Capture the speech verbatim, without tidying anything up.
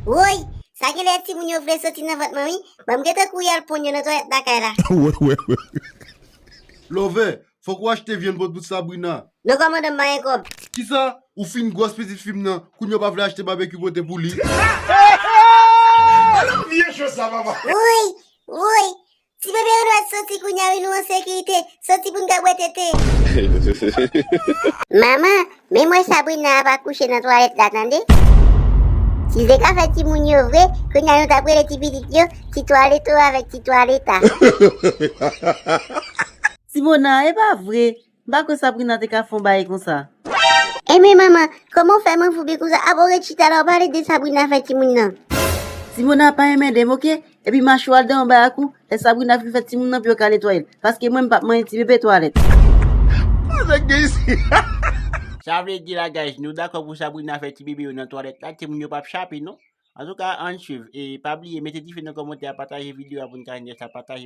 Woy, sa genlè timoun yo vle soti nan vant manmi, ban m gentan kouri al ponn yo nan twalèt lakay la. Love, fòk ou achte vyann pot pou Sabrina. Non kòmandan, m pa gen kòb. Kisa? Ou fin gwòs pitit fi m nan, kounye a w pa vle achte babekyou pote pou li? Vye cho sa papa. Woy, woy, ti bebe yo dwèt soti kounye a wi, nou an sekirite, soti pou n ka bwè tete. Manman, men mwen Sabrina ap akouche nan twalèt la tande. Si l te ka fè timoun yo vre, kounye a nou t ap rele ti pitit yo ti twaleto avèk ti twaleta. Simona, e pa vre. M pa kwè Sabrina te ka fè yon bagay konsa. Enben manman, kòman w fè manfoubi konsa? Apa w ret chita la w pale de Sabrina fè timoun nan? Simona pa enmède m, oke? Epi mache w al deyò bay ak ou, lè Sabrina fin fè timoun nan pou yo ka netwaye l. Paske mwen m p ap manyen ti bebe twalèt. Nèg gen isi. Sa vle di la guys, nou dakò pou Sabrina fè ti bebe yo nan twalèt la, timoun yo p ap chape non. Antouka, ann swiv. E pa bliye, mete dife nan kòmantè a, pataje videyo a pou n ka jwenn sa, pataje,